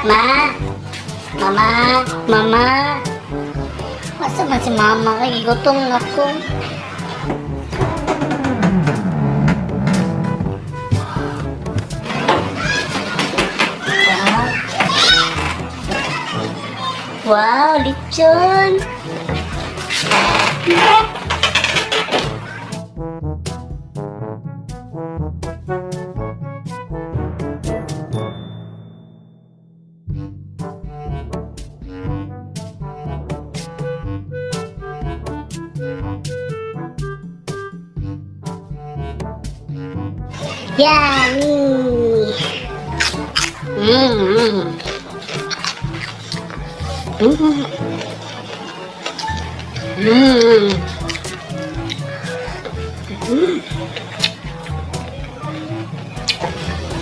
Ma? Mama? Mama? Asa man si mama kay gutom na ko. Wow. Wow, lechon! Yummy!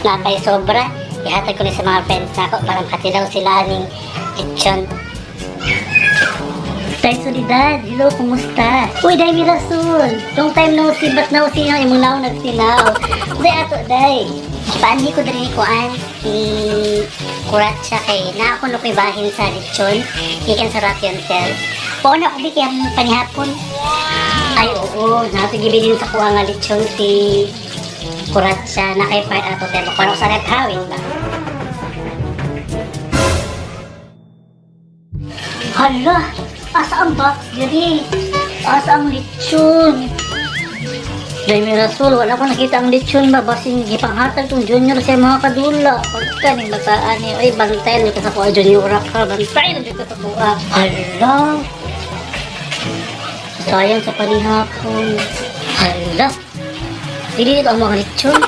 Napay sobra. Ihatag ko ni sa mga friends na ako para makatilaw sila ning lechon. Tay Soledad, hello, kumusta? Uy, Day Mirasul! Long time no see, but now see nga, imong naong nagsinaw. Day ato, Day. Paanhi ko diri ni Kuan, ni Kuratsa kay na ako no ko'y bahin sa lechon, gikan sa Rapion Cells. Po na ko bigyan panihapon. Ay, oo, nato gibilin sa kuha nga lechon si Kuratsa na kay part ato pero kuno sa rep hawin ba? Hala, asa ang box diri? Asa ang lechon? Dahil may rasul, wala ko nakita ang lechon ba? Basing gipanghatag tong junior sa mga kadula. Pagka ning bataan ni, ay bantay na ka sa kuha, junior ka, bantay na ka sa kuha. Hala, sayang sa panihapon. Hala, dili dito ang mga lechon.